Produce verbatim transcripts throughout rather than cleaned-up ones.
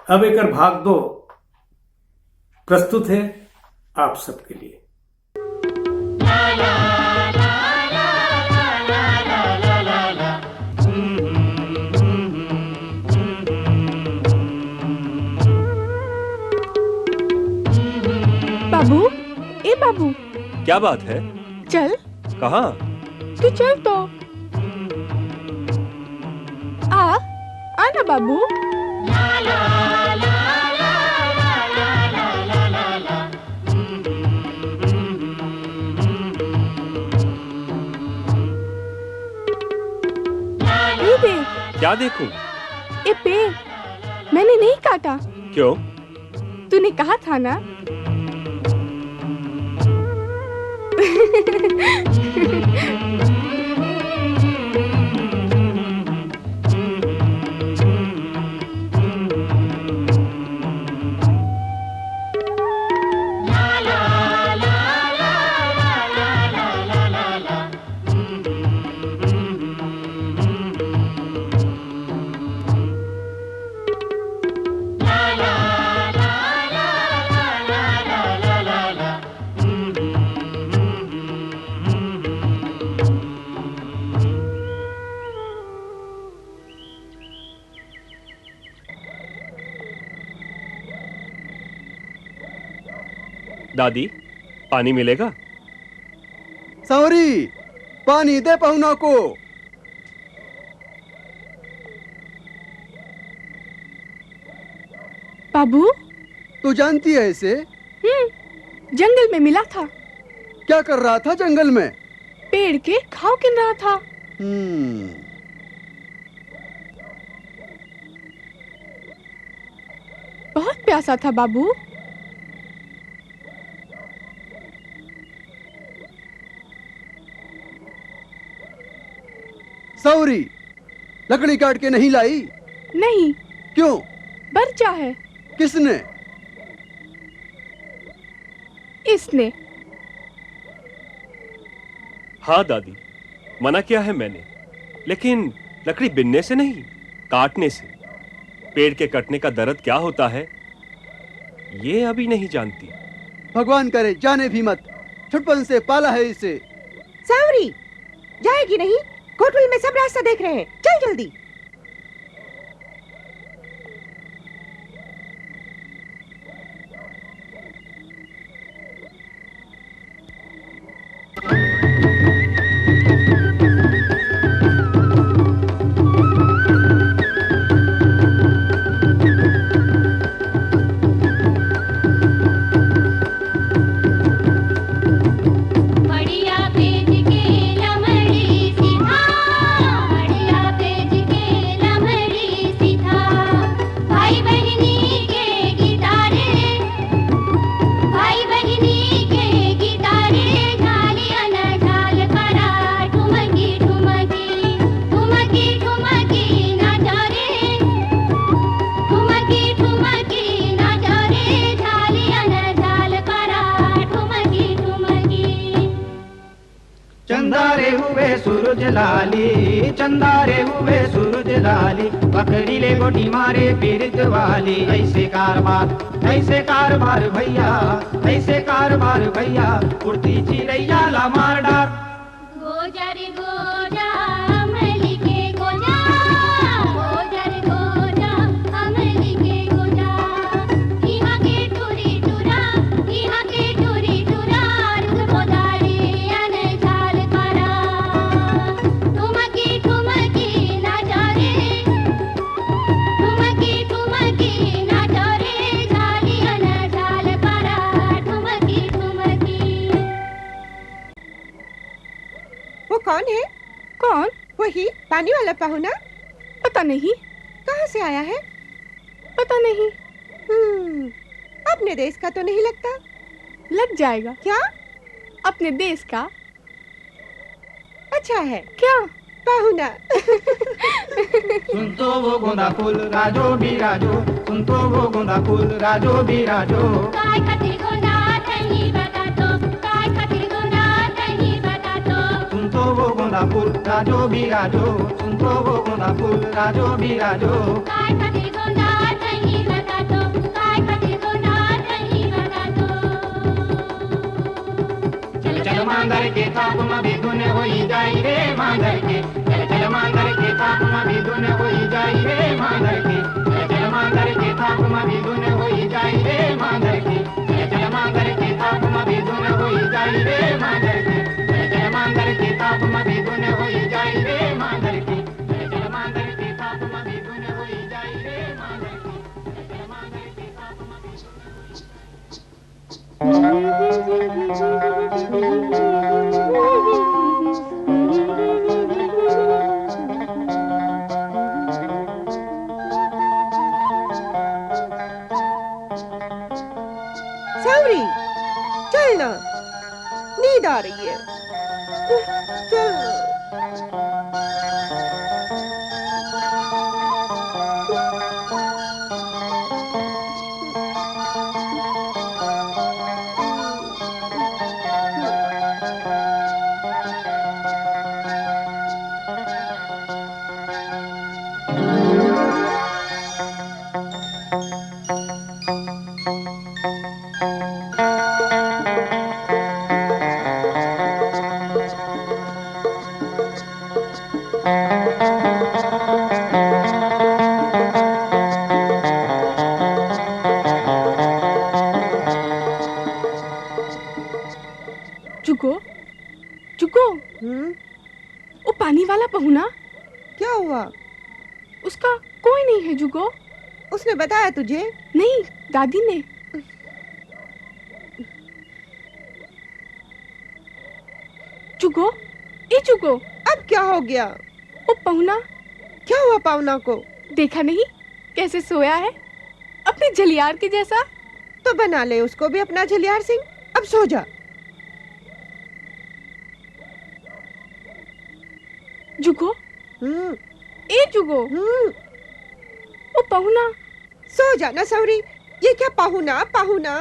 अब एकर भाग दो प्रस्तुत है आप सबके लिए। बाबू, ए बाबू। क्या बात है? चल। कहाँ? तू चल तो। आ, आ ना बाबू। ये देख। क्या देखूं? ए पेड़, मैंने नहीं काटा। क्यों? तूने कहा था ना। दादी, पानी मिलेगा? सांवरी, पानी दे पहुना को। बाबू। तू जानती है इसे? हम्म, जंगल में मिला था। क्या कर रहा था जंगल में? पेड़ के घाव गिन रहा था। हम्म। बहुत प्यासा था बाबू। सांवरी, लकड़ी काट के नहीं लाई? नहीं। क्यों? बरचा है। किसने? इसने। हाँ दादी, मना किया है मैंने, लेकिन लकड़ी बिनने से नहीं, काटने से। पेड़ के कटने का दर्द क्या होता है, ये अभी नहीं जानती। भगवान करे जाने भी मत, छुटपन से पाला है इसे। सांवरी, जाएगी नहीं? कोटुल में सब रास्ता देख रहे हैं, चल जल्दी। चंदा रे हुए सूरज लाली, चंदा रे हुए सूरज लाली, पकड़ी ले गोटी मारे पीरित वाली। ऐसे कारबार, ऐसे कारबार भैया, ऐसे कारबार भैया, उड़ती चिड़ैया ला मार डार। गोजर गोजा अमली के गोजा, गोजर गोजा अमली के गोजा। इहाँ के टूरी टूरा, इहाँ के टूरी टूरा, रुख बोदारी अनजाल करा। ठुमकी ठुमकी नाचा रे, ठुमकी ठुमकी नाचा रे, झाली अनजाल करा। ठुमकी ठुमकी। वो कौन है? कौन? वही पानी वाला पहुना। पता नहीं। कहाँ से आया है? पता नहीं। हम्म, अपने देश का तो नहीं लगता। लग जाएगा। क्या? अपने देश का। अच्छा है। क्या? पहुना। सुन तो वो गोंदा फूल राजो बिराजो, सुन तो वो गोंदा फूल राजो बिराजो। काय खातिर गोंदा तनी बता तो, काय खातिर गोंदा तनी बता तो। सुन तो वो गोंदा फूल राजो बिराजो, सुन तो वो गोंदा फूल राजो बिराजो। काय खातिर गोंदा तनी बता मांदर के ताप म भी धुन होई जाई रे मांदर के, चल चल मांदर के ताप म भी धुन होई जाई रे मांदर के, चल चल मांदर के ताप म भी धुन होई जाई रे मांदर के, चल चल मांदर के ताप म भी धुन होई जाई रे मांदर के, चल चल मांदर के ताप म भी धुन होई जाई रे मांदर के, चल चल मांदर के ताप म भी धुन होई जाई रे मांदर के, चल चल मांदर के ताप म भी धुन होई जाई। सांवरी, चल ना, नींद आ रही है, चल। जुगो, जुगो। हम्म? वो पानी वाला पहुना? क्या हुआ? उसका कोई नहीं है, जुगो। उसने बताया तुझे? नहीं, दादी ने। जुगो, ए जुगो। अब क्या हो गया? वो पहुना। क्या हुआ पाहुना को? देखा नहीं, कैसे सोया है, अपने झलियार के जैसा। तो बना ले उसको भी अपना झलियार सिंह। अब सो जा। जुगो, हम्म। ए जुगो। हम्म। वो पहुना। सो जा ना सांवरी। ये क्या पाहुना, पाहुना?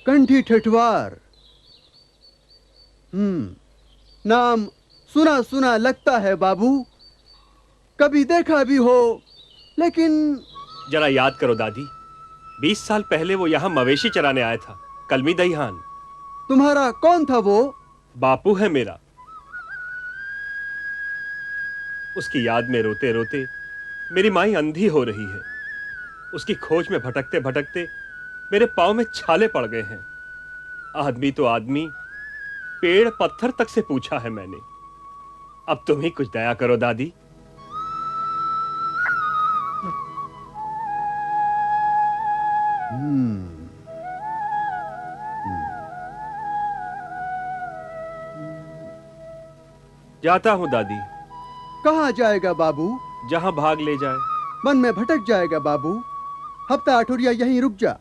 कंठी ठेठवार। हम्म, नाम सुना सुना लगता है बाबू, कभी देखा भी हो, लेकिन जरा याद करो दादी, बीस साल पहले वो यहाँ मवेशी चराने आया था, कलमी दईहान। तुम्हारा कौन था वो? बापू है मेरा। उसकी याद में रोते रोते मेरी माई अंधी हो रही है। उसकी खोज में भटकते भटकते मेरे पाँव में छाले पड़ गए हैं। आदमी तो आदमी, पेड़ पत्थर तक से पूछा है मैंने। अब तुम ही कुछ दया करो दादी। हम्म। हम्म। जाता हूँ दादी। कहाँ जाएगा बाबू? जहाँ भाग ले जाए। मन में भटक जाएगा बाबू। हफ्ता अठुरिया यहीं रुक जा,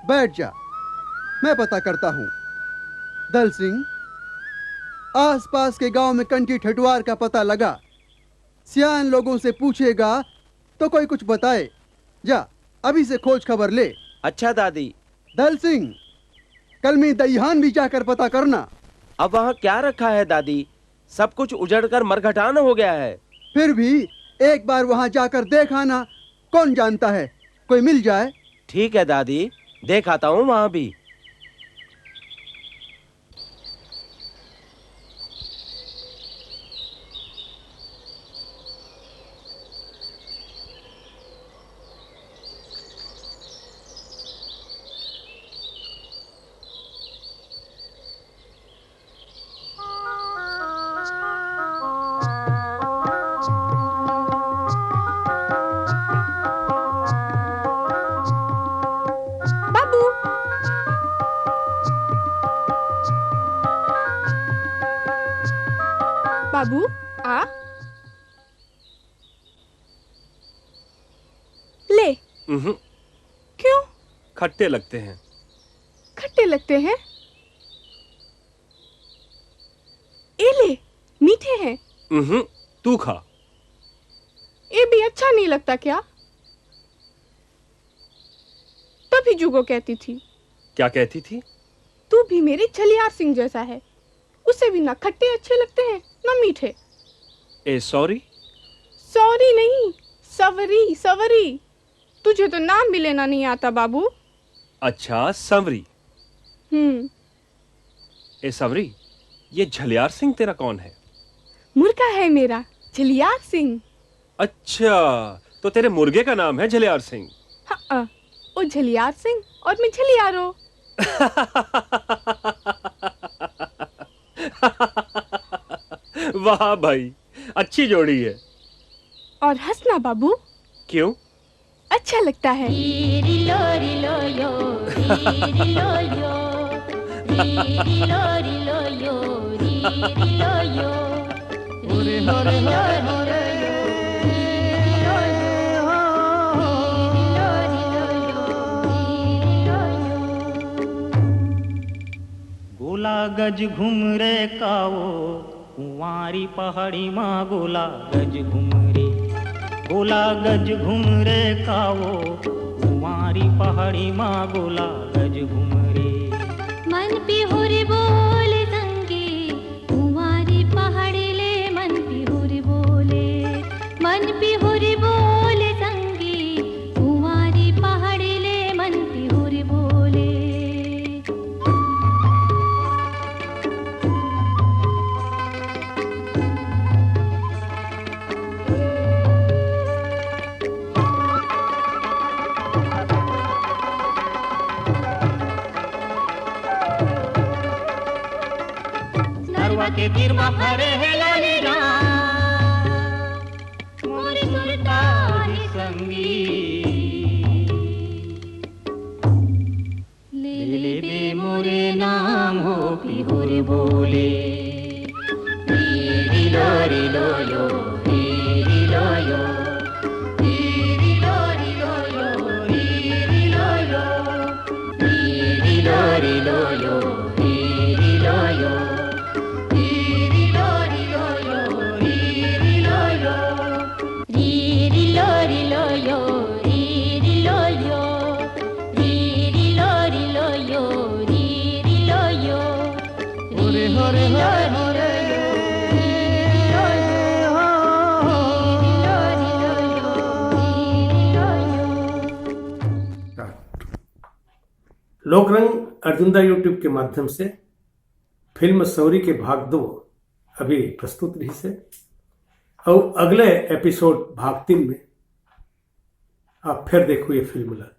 बैठ जा, मैं पता करता हूँ। दल सिंह, आसपास के गांव में कंठी ठेठवार का पता लगा, सियान लोगों से पूछेगा तो कोई कुछ बताए। जा, अभी से खोज खबर ले। अच्छा दादी। दल सिंह, कलमी दईहान भी जाकर पता करना। अब वहाँ क्या रखा है दादी? सब कुछ उजड़कर मरघटान हो गया है। फिर भी एक बार वहाँ जाकर देख आना, कौन जानता है, कोई मिल जाए। ठीक है दादी, देख आता हूँ वहाँ भी। बाबू। उहुं। क्यों? खट्टे लगते हैं। खट्टे लगते हैं? ए ले, मीठे हैं। उहुं, तू खा। ये भी अच्छा नहीं लगता क्या? तभी जुगो कहती थी। क्या कहती थी? तू भी मेरे झलियार सिंह जैसा है। उसे भी ना खट्टे अच्छे लगते हैं, ना मीठे। ए, सॉरी। सॉरी नहीं, सवरी, सवरी। तुझे तो नाम भी लेना नहीं आता, बाबू। अच्छा, संवरी। हम्म। ए, संवरी, ये झलियार सिंह तेरा कौन है? मुर्गा है मेरा, झलियार सिंह। अच्छा, तो तेरे मुर्गे का नाम है झलियार सिंह? हाँ, वो झलियार सिंह और मैं झलियारो। वाह भाई, अच्छी जोड़ी है। और हंसना बाबू। क्यों? अच्छा लगता है। गोला गज घुमरे कावो, कुंवारी पहाड़ी मा गोला गज घुमरे। गोला गज घुमरे कावो, कुंवारी पहाड़ी मा गोला गज घुमरे। मन पिहुरी बोले संगी, कुंवारी पहाड़ी ले मन पिहुरी बोले। मन पिहुरी बोले संगी, कुंवारी पहाड़ी ले मन पिहुरी बोले। नरवा के तीर मा फरे हे लाली राम, मोर सुरता हे संगी। ले लेबे मोरे नाम हो पिहुर बोले। री री लो री लो यो, री री लो यो, री री लो री लो यो, री री लो यो, री री लो री लो यो, री री लो यो, री री लो री लो यो, री री लो यो। री री लो री लो यो, री री लो यो, री री लो री लो यो, री री लो यो। हरे हरे हरे हरे। लोकरंग अर्जुंदा YouTube के माध्यम से फिल्म सौरी के भाग दो अभी प्रस्तुत रहिसे। अउ अगले एपिसोड भाग तीन में आप फिर देखो ये फिल्म ला।